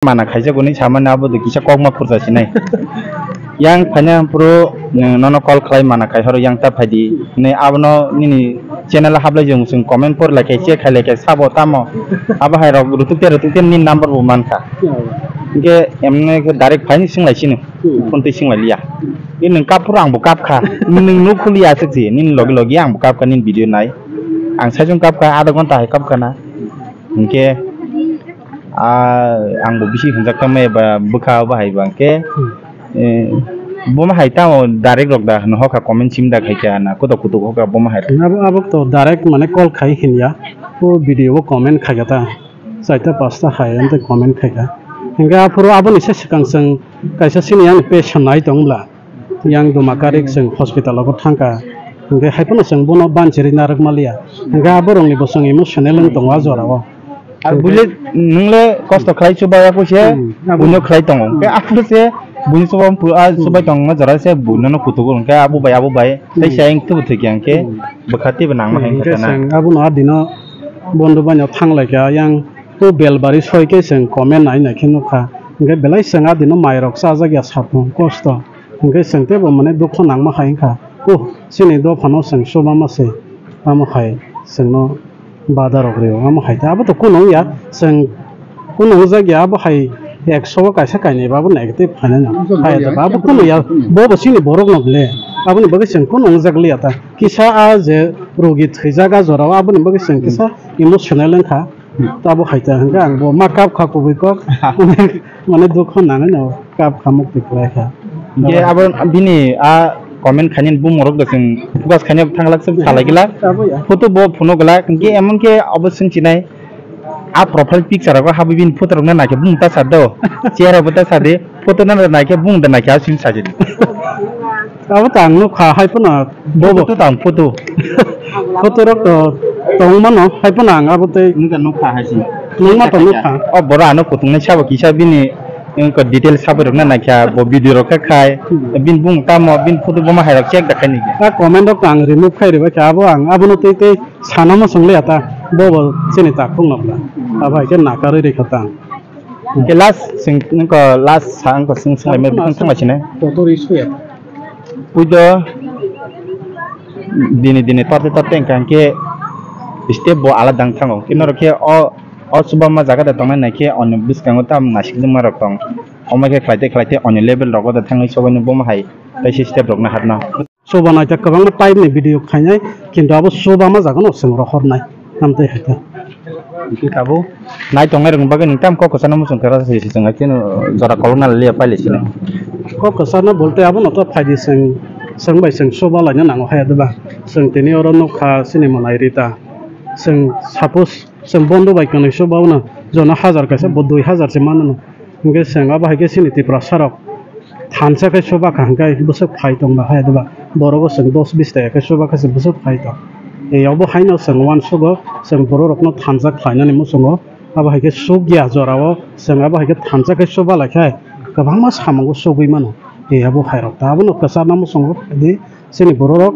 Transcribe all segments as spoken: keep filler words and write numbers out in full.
mana khaijak hwnwi samani abo de kisa kokma phursa sinai. Yang phaina phuru, eh, nono call khlai mana khai horo yang ta phaidi. Ne abono nini channel hablai jong sung comment por lai khai che khai lai khai sabo tamo. Abo hai rok rutuk te rutuk te nini number bo mankha. Hingke emne khe direct phaini singlai sini. Hmm. Phone twi singlai liya. Ni nwng kap phuru ang bo kap kha. Nwng nuk khuli aswk si. Nini logi logi ang bo kap kha nini video nai. Ang saichung kap kha adha ghonta hai kap kha na. Hingke, ah, ang bo bisi hwnjak tongma eba bwkha bahai ba hingke, eh, boma hai tamo direct rok da hwnwi hokha comment sim da khai kha na kotok kotok hokha boma hai. Abo, abo to direct mane call khai hinya, o video o comment khai kha ta, chaita pasta hai ante comment khai kha. Hingke aphuru aboni se swkang chwng kaisa sini yang page nai tong bla. Yang duma karik chwng hospital o thangkha. Hingke hai phano chwng bono banchiri narwk maliya. Hingke aborokni bo chwng emotional wng tongo a jorao. Ar buile nwng le kosto khlai chuba ya kho se, hmm, abo buino khlai tongo. Hingke aphuru se buini chuba pu-, a chubai tongma jora se buino no kutugo. Hingke abo bai, abo bai. Tei se ayang tubu thwikya hingke bwkha teibo nangma hai hingke khatana. Chwng abono a dino bondo baino thanglaikha. Yang o belbari soi khe chwng comment nai nai khe nukha. Hingke belai chwng a dino mairok chajak ya saphung kosto. Hingke chwng teibo mane dukho nangma hai wngkha. Oh, chini dophano chwng chubama se, tamo hai chwngno badarok rio, amo hai ta. Abo to kunung ya, chwng kunung jak ya, abo hai ekso o kaisa kainwi ba abo negative phainai no. Hai ta, abo kunung ya, bo bo chini borok no le. Aboni bagwi chwng kunung jak liya ta. Kisa a je rogi thwijak a jorao, aboni bagwi chwng kisa emotional wngkha. Abo hai ta hwnkhe ang bo ma kap kha kubui kok. Mane dukho nangwi no kap kha muk twi kwlai kha. Hingke abo bini a comment khainani bumung rok da chwng focus khainai thang glak chwng salai glak. Abo ya. Photo bo phuno glak hingke emon khe abo swng chinai a profile picture rok habwi bini photo rok na naikhe bumung ta sa do. Chehra bo ta sa de. Photo na naikhe bumung da naikhe a swng sa jedi. Abo ta ang nukha hai phano bobo. Photo to tang photo. Photo rok to tong mano, hai phano ang abo tei nungkha nukha hai si. Nungma to nukha. O bora ano kutung nai sabo kisa bini, eh, ko detail sabai rok na naikha, bo video rok kha khai, hmm, bin bung tamo, bin photo boma hai rok check da khai ni. A comment rok to ang remove khai ribai kha, abo ang abono tei tei sana mo song le ata, bobo chini takhuk nok na. Abo hai khe nakarwi rikha ta ang. Hingke last sing, nungko last sa wngkha sing, sing lai mani bwkhang thangma sini. Kotor issue ya. Puido dini dini torte torte wngkha hingke step bo alada wng thango. Hingke norok khe o, o chubama jaga da tongnai nai khe onyo bwskango tam nasikjwkma rok tong. Omo khe khlaite khlaite onyo level rogo da thangwi sogwi no bomo hai kaisa step rok naharno. Chuba naithok kwbangma type ni video khainai, kintu abo chuba ma jaga no chwng rohornai, amtwi hai khe. Hingke tabuk nai tongnai rokni bagwi nwng tamo kok kwchangno muchung khe rw se chwng hai kheno jora kolokna liya pailai sini. Kok kwchangno bolte abono to phaidi chwng, chwng bai chwng chuba laina nango hai, adeba chwng tini oro nukha chini mwnai Rita, chwng suppose chwng bondo bai kwnwi chuba no jona hajar kaisa bo dui hajar se mano. Hingke chwng abo hai khe chini Tiprasa rok thansa khe chuba kha hingke bwswk phai tong ba hai, adeba boro bo chwng dos bis taka khe chuba khe se bwswk phai tong. E obo haino chwng uansugo chwng borok rokno thansa khlainani muchungo, abo hai khe chukya jorao chwng abo hai khe thansa khe chuba lai khe kwbangma samungo chugui mano. E abo hai rok ta abono kwcharna muchungo di chini borok rok.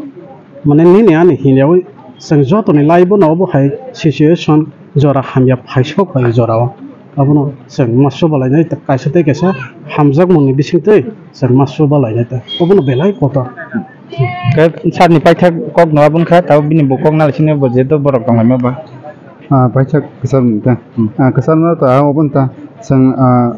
Mane nini ani hinyawi chwng jotoni life o no obo hai situation jora hamya phaisok bai jorao. Abono chwng ma chuba lainai kaisa tei kaisa hamjakmungni bisingtwi chwng ma chuba lainai ta. Obono belai kotor. Khe sir ni paithak kok no aboni kha, tabuk bini bo kok nalai sini bo jeto borok tonglaima ba. Ah, paithak kwchar ni ta. Hmm. Ah, kwchar no ta obo ta. Chwng, ah,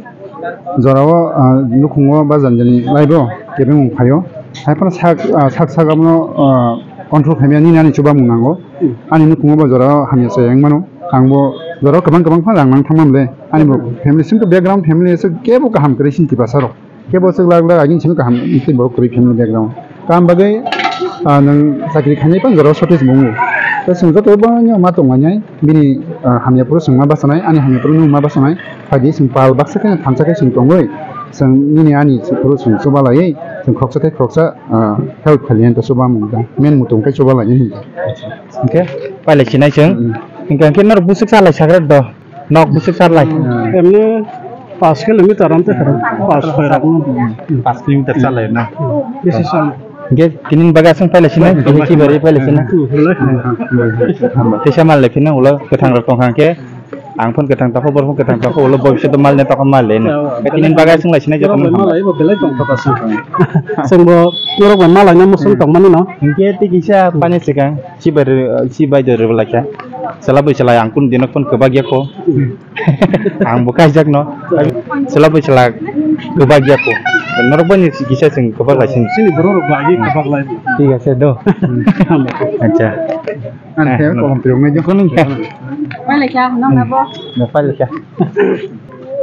jorao, ah, nukhungo ba jani jani life o kebengmung phaio. Haiphano sak, ah, sak sak abono, ah, control khaimya nini ani chubamung nango. Hmm. Ani nukhungo ba jorao hamya chaya wng mano. Ang bo jorao kwbang kwbang phano rang nang thangma le. Ani bo family sing to background family se kebo kaham kwrwi sini Tiprasa rok. Kebo swk lak lak agini simi kaham tei borok kwrwi family background. Kaham bagwi, ah, nwng chakri khainai phano jorao shortage bo wngo. Tei chwng joto bangno ma tonglainai bini, ah, hamya phuru chwng ma bachanai, ani hamya phuru nwng ma bachanai. Phaidi chwng pal baksa khe thansa khe chwng tongwi chwng nini ani phuru chwng chuba laiwi chwng khoroksa tei khoroksa, ah, help khailaiya ta chuba mung ta men mutung khe chuba lainai hinwi. Hingkhe pailai sinai chwng. Hmm. Hingkhe hingkhe norok bwswk chalai sagra do. Nok bwswk chalai. Emni paanch kilometer ante khoro. Paanch soi rok no. Paanch kilometer chalai na. Bisi chal. Ge tinin baga aswng pailai sina, tini kibari pailai sina. Hmm, hmm. Tisa mal le phina ulo kwthang rok tong kha hingkhe. Ang phone kwthang tokho, borok phone kwthang tokho, ulo bhobishyot o mal ne tokho mal le. Oh. Tini bagwi swng lai sinai joto. Norok bai malai bo belai tong kha song kha. Chwng bo norok bai malai na muchung tong mani no. Hinkhe tei kisa pani swkang, si bai rw-, si bai do rw lai kha. Chwla bwsala ang kunu dino phone kwbak ya kho. Ang bo kaijak no. Chwla bwsala kwbak ya kho. Norok bai ni kisa chwng kwbak lai sini. Chini borok rok bai kwbak lai. Thik ase do. Acha. Ang khe kolom pirok nai jokon nung khe. Pai lekha, nong na bo. Na pai lekha.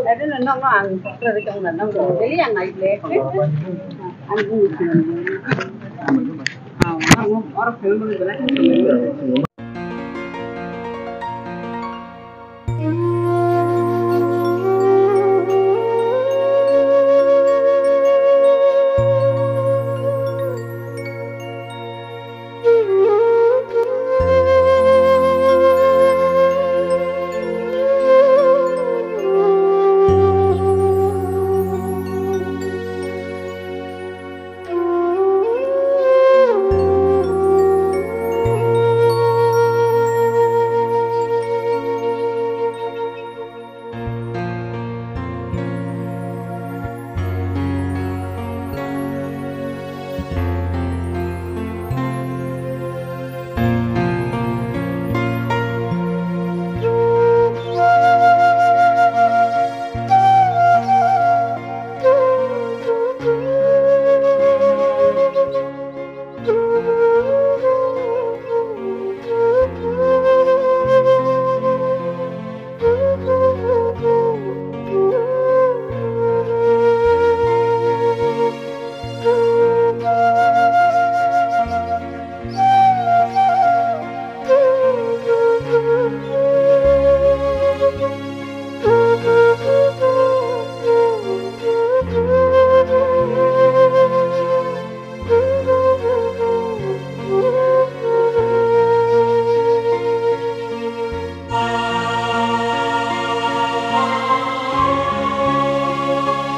Ade na nong no ang pokra de kong na nong do. Deli ang nai le. Ang bu. Ah, ang oro film mo bela.